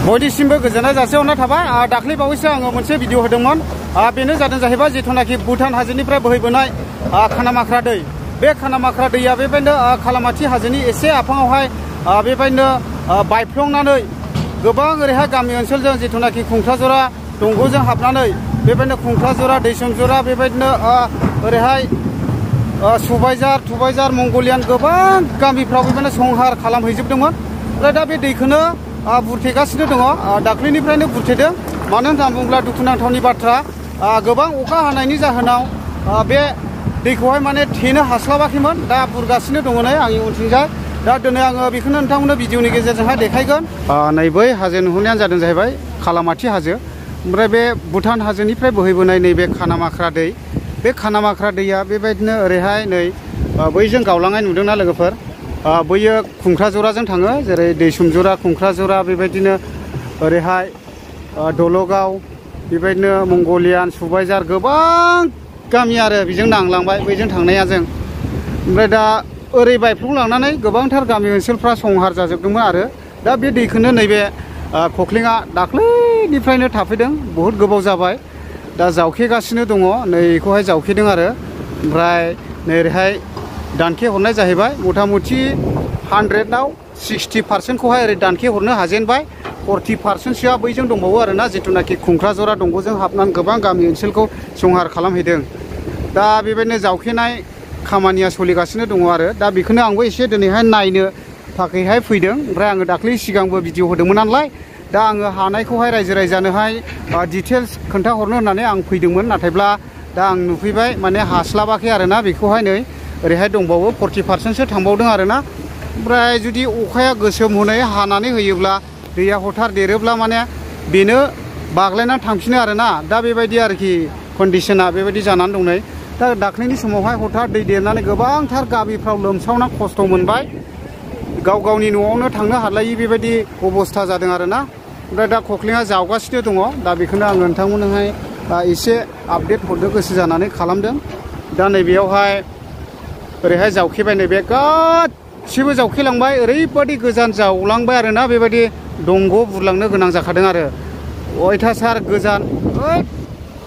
बयनिसिमबो गोजोननाय जासिहरनाय थाबाय। दाख्लै बावैसो आङो मोनसे भिडिअ होदोंमोन। बेनो जादों जाहैबाय जिथुनाखि भुटान हाजोनिफ्राय बोहैबोनाय खानामाख्रा दै। बे खानामाख्रा दैया बेबायदिनो खालामाथि हाजोनि एसे आफाङावहाय बेबायदिनो बायफ्लंनानै गोबां ओरैहाय गामि ओनसोलजों जिथुनाखि खुंख्राजरा दंग'जों हाबनानै बेबायदिनो खुंख्राजरा दैसुमजरा बेबायदिनो ओरैहाय सुबायजार मंगलियान गोबां गामिफ्राव बेबायदिनो संहार खालामहैजोबदोंमोन। ओमफ्राय दा बे दैखौनो बुरथेगासिनो दङ। दाख्लैनिफ्रायनो बुरथेदों। मानो होनना बुङोब्ला दुखुनांथावनि बाथ्रा, गोबां अखा हानायनि जाहोनाव बे दैखौहाय माने थेनो हास्लाबाखैमोन। दा बुरगासिनो दङ नै आंनि उनथिंजाय। दा दिनै आङो बेखौनो नोंथांमोननो भिडिअनि गेजेरजोंहाय देखायगोन। नै बै हाजो नुहुरनायानो जादों जाहैबाय खालामाथि हाजो। ओमफ्राय बे भुटान हाजोनिफ्राय बोहैबोनाय नैबे खानामाख्रा दै। बे खानामाख्रा दैया बेबायदिनो ओरैहाय नै बैजों गावलांनाय नुदोंना लोगोफोर? बैयो खुंख्राजराजों थाङो, जेरै दैसुमजरा खुंख्राजरा बेबायदिनो ओरैहाय दलगाव बेबायदिनो मंगलियान सुबायजार गोबां गामि आरो बेजों नांलांबाय बैजों थांनाया जों। ओमफ्राय दा ओरै बायफ्लंलांनानै गोबांथार गामि ओनसोलफ्रा संहार जाजोबदोंमोन आरो दा बे दैखौनो नैबे खख्लिङा दाख्लैनिफ्रायनो थाफैदों। बहुद गोबाव जाबाय। दा जावखेगासिनो दङ, नैखौहाय जावखेदों आरो। ओमफ्राय नै ओरैहाय दानखे हरनाय जाहैबाय। मथा मथि 100आव 60%खौहाय ओरै दानखे हरनो हाजेनबाय। 40%सोआ बैजों दंबावो आरोना, जिथुनाखि खुंख्राजरा दंग'जों हाबनानै गोबां गामि ओनसोलखौ संहार खालामहैदों। दा बेबायदिनो जावखेनाय खामानिया सोलिगासिनो दङ आरो दा बेखौनो आंबो एसे दिनैहाय नायनो थाखायहाय फैदों। ओमफ्राय आङो दाख्लै सिगांबो भिडिअ होदोंमोन नालाय, दा आङो हानायखौहाय रायजो राजानोहाय डिटेल्स खोन्थाहरनो होननानै आं फैदोंमोन। नाथायब्ला दा आं नुफैबाय माने हास्लाबाखै आरोना बेखौहाय। नै ओरैहाय दंबावो 40%सो थांबावदों आरोना। ओमफ्राय जुदि अखाया गोसोम हनै हानानै होयोब्ला दैया हथार देरोब्ला माने बेनो बाग्लायनानै थांफिनो आरोना। दा बेबायदि आरोखि कन्डिशना बेबायदि जानानै दं नै। दा दाख्लैनि समावहाय हथार दै देरनानै गोबांथार गामिफ्राव लोमसावना खस्थ' मोनबाय। गाव गावनि न'आवनो थांनो हालायि बेबायदि अबस्था जादों आरोना। ओमफ्राय दा खख्लिङा जावगासिनो दङ। दा बेखौनो आङो नोंथांमोननोहाय एसे आपडेट हरनो गोसो जानानै खालामदों। दा नैबेयावहाय ओरैहाय जावखेबाय, नैबे गासिबो जावखेलांबाय। ओरैबायदि गोजान जावलांबाय आरोना, बेबायदि दंग' बुरलांनो गोनां जाखादों आरो अयथासार गोजान।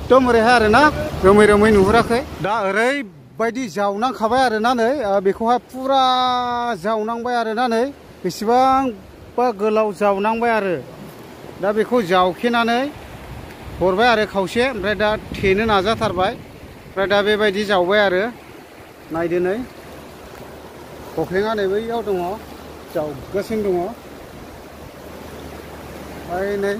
एकदम ओरैहाय आरोना रोमै रोमै नुहुराखै। दा ओरैबायदि जावनांखाबाय आरोना नै बेखौहाय फुरा जावनांबाय आरोना नै बेसेबांबा गोलाव जावनांबाय आरो दा बेखौ जावखेनानै हरबाय आरो खावसे। ओमफ्राय दा थेनो नाजाथारबाय। ओमफ्राय दा बेबायदि जावबाय आरो नायदो नै खख्लिङा नै बैयाव दङ, जावगासिनो दङ। ओमफ्राय नै